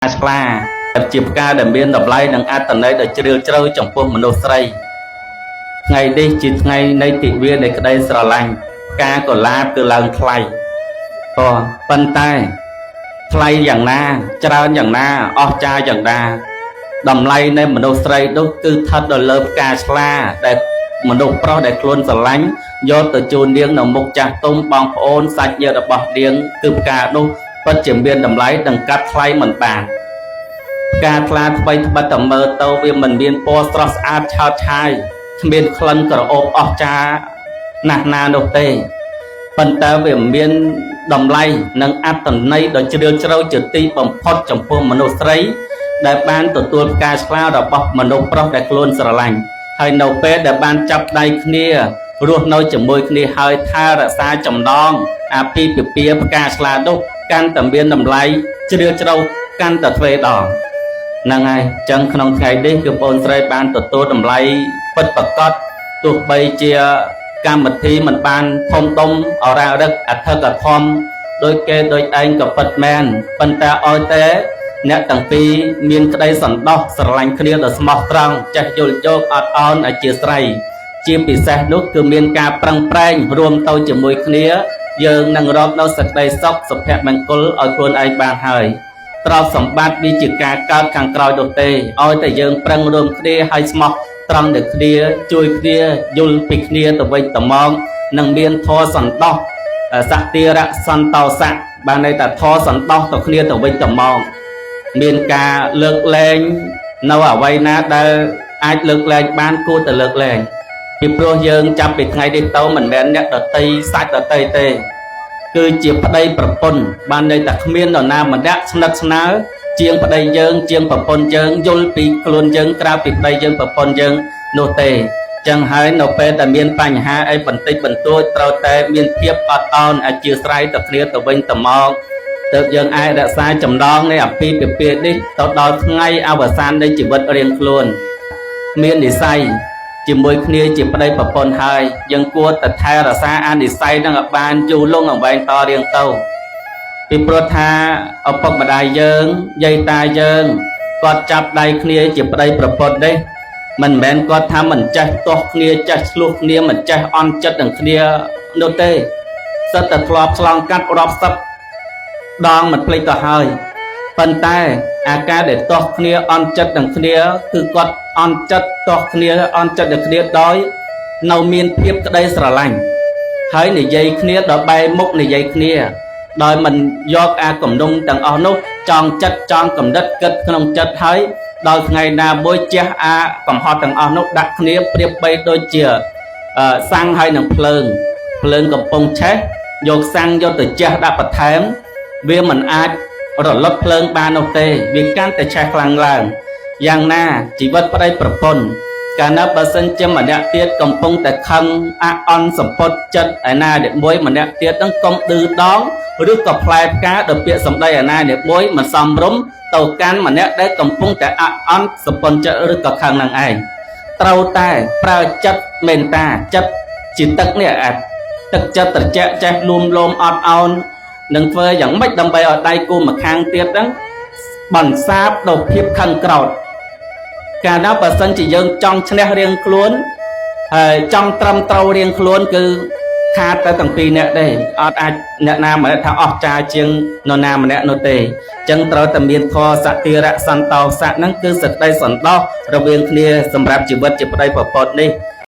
ឆ្លាជាផ្កាដែលមានតម្លៃនិងអត្ថន័យដ៏ជ្រាលជ្រៅចំពោះមនុស្សស្រីថ្ងៃនេះជាថ្ងៃនៃទិវានៃក្តីស្រឡាញ់ផ្កាកុលាបគឺឡើងថ្លៃប៉ុន្តែថ្លៃយ៉ាងណាច្រើនយ៉ាងណាអស្ចារ្យយ៉ាងណាតម្លៃនៃមនុស្សស្រីនោះគឺស្ថិតនៅលើផ្កាឆ្លាដែលមនុស្សប្រុសដែលខ្លួនស្រឡាញ់យកទៅជូននាងនៅមុខចាស់ទុំបងប្អូនសាច់ញាតិរបស់នាងគឺផ្កានោះពិតជាមានតម្លៃនិងកាត់ថ្លៃមិនបានផ្កាថ្លាថ្មីត្បិតតែមើលទៅវាមិនមានពណ៌ស្រស់ស្អាតឆើតឆាយគ្មានក្លិនក្រអូបអស្ចារ្យណាស់ណានោះទេប៉ុន្តែវាមានតម្លៃនិងអត្ថន័យដ៏ជ្រាលជ្រៅជាទីបំផុតចំពោះមនុស្សស្រីដែលបានទទួលផ្កាឆ្លារបស់មនុស្សប្រុសដែលខ្លួនស្រឡាញ់ហើយនៅពេលដែលបានចាប់ដៃគ្នារស់នៅជាមួយគ្នាហើយថែរក្សាចំណងអាពាហ៍ពិពាហ៍ផ្កាឆ្លានោះកាន់តែមានតម្លៃជ្រាលជ្រៅកាន់តែទ្វេដងហ្នឹងហើយអញ្ចឹងក្នុងថ្ងៃនេះគឺបងស្រីបានទទួលតម្លៃពិតប្រាកដទោះបីជាកម្មវិធីមិនបានធំដុំអរារឹកអធិកអធមដោយគេដោយឯងក៏ពិតមែនប៉ុន្តែឲ្យតែអ្នកទាំងពីរមានក្តីសន្តោសស្រឡាញ់គ្នាដ៏ស្មោះត្រង់ចេះយល់យោគអត់ឱនអធ្យាស្រ័យជាពិសេសនោះគឺមានការប្រឹងប្រែងរួមទៅជាមួយគ្នាយើងនឹងរកនៅសេចក្តីសុខសុភមង្គលឲ្យខ្លួនឯងបានហើយទ្រព្យសម្បត្តិវាជាការកើតខាងក្រោយនោះទេឲ្យតែយើងប្រឹងរួមគ្នាហើយស្មោះត្រង់នឹងគ្នាជួយគ្នាយល់ពីគ្នាទៅវិញទៅមកនឹងមានធម៌សន្តោសសតិរៈសន្តោសៈបានន័យថាធម៌សន្តោសទៅគ្នាទៅវិញទៅមកមានការលើកលែងនៅអ្វីណាដែលអាចលើកលែងបានគួរតែលើកលែងពីព្រោះយើងចាប់ពីថ្ងៃនេះទៅមិនមែនអ្នកដតីសាច់ដតីទេគឺជាប្តីប្រពន្ធបានន័យថាគ្មាននរណាម្នាក់ស្និទ្ធស្នាលជាងប្តីយើងជាងប្រពន្ធយើងយល់ពីខ្លួនយើងក្រៅពីប្តីយើងប្រពន្ធយើងនោះទេចឹងហើយនៅពេលដែលមានបញ្ហាអីបន្តិចបន្តួចត្រូវតែមានភាពអត់ឱនអធ្យាស្រ័យទៅគ្នាទៅវិញទៅមកទើបយើងអាចរក្សាចំណងនៃអាពាហ៍ពិពាហ៍នេះទៅដល់ថ្ងៃអវសាននៃជីវិតរៀងខ្លួនមាននិស័យជាមួយគ្នាជាប្តីប្រពន្ធហើយយើងគួរតែថែរក្សាអានិស័យនឹងឲ្យបានយូរលង់អង្វែងតរៀងទៅពីព្រោះថាឪពុកម្ដាយយើងយាយតាយើងគាត់ចាប់ដៃគ្នាជាប្តីប្រពន្ធនេះមិនមែនគាត់ថាមិនចេះទាស់គ្នាចេះឆ្លោះគ្នាមិនចេះអន់ចិត្តនឹងគ្នានោះទេសិតតែធ្លាប់ឆ្លងកាត់រាប់សិបដងមិនភ្លេចទៅហើយប៉ុន្តែអាការដែលទាស់គ្នាអន់ចិត្តនឹងគ្នាគឺគាត់អន់ចិត្តទាស់គ្នាអន់ចិត្តនឹងគ្នាដោយនៅមានភាពក្តីស្រឡាញ់ហើយនិយាយគ្នាដល់បែរមុខនិយាយគ្នាដោយមិនយកអាគំនុំទាំងអស់នោះចងចិត្តចងកំណត់គិតក្នុងចិត្តហើយដល់ថ្ងៃណាមួយជះអាកំហុសទាំងអស់នោះដាក់គ្នាប្រៀបបីដូចជាសាំងហើយនឹងភ្លើងភ្លើងកំពុងឆេះយកសាំងយកទៅជះដាក់បន្ថែមវាមិនអាចរលត់ភ្លើងបាននោះទេវាកាន់តែឆេះខ្លាំងឡើងយ៉ាងណាជីវិតប្តីប្រពន្ធកាលណាបើសិនជាម្នាក់ទៀតកំពុងតែខឹងអអន់សម្ពុតចិត្តឯណាអ្នកមួយម្នាក់ទៀតនឹងកុំឌឺដងឬក៏ផ្លែផ្កាដោយពាក្យសម្ដីឯណាអ្នកមួយមិនសមរម្យទៅកាន់ម្នាក់ដែលកំពុងតែអអន់សម្ពុតចិត្តឬក៏ខឹងនឹងឯងត្រូវតែប្រើចិត្តមេត្តាចិត្តជាទឹកនេះអាទឹកចិត្តត្រជាក់ចេះលួមលោមអត់ឱននឹងធ្វើយ៉ាងម៉េចដើម្បីឲ្យដៃគូម្ខាងទៀតហ្នឹងបន្សាបដល់ភាពខឹងក្រោធកាលណាបើសិនជាយើងចង់ឈ្នះរៀងខ្លួនហើយចង់ត្រឹមត្រូវរៀងខ្លួនគឺខាតតែទាំងពីរអ្នកទេអត់អាចអ្នកណាម្នាក់ថាអស្ចារ្យជាងនរណាម្នាក់នោះទេអញ្ចឹងត្រូវតែមានធម៌សតិរៈសន្តោសៈហ្នឹងគឺសេចក្តីសន្តោសរវាងគ្នាសម្រាប់ជីវិតជាប្តីប្រពន្ធនេះ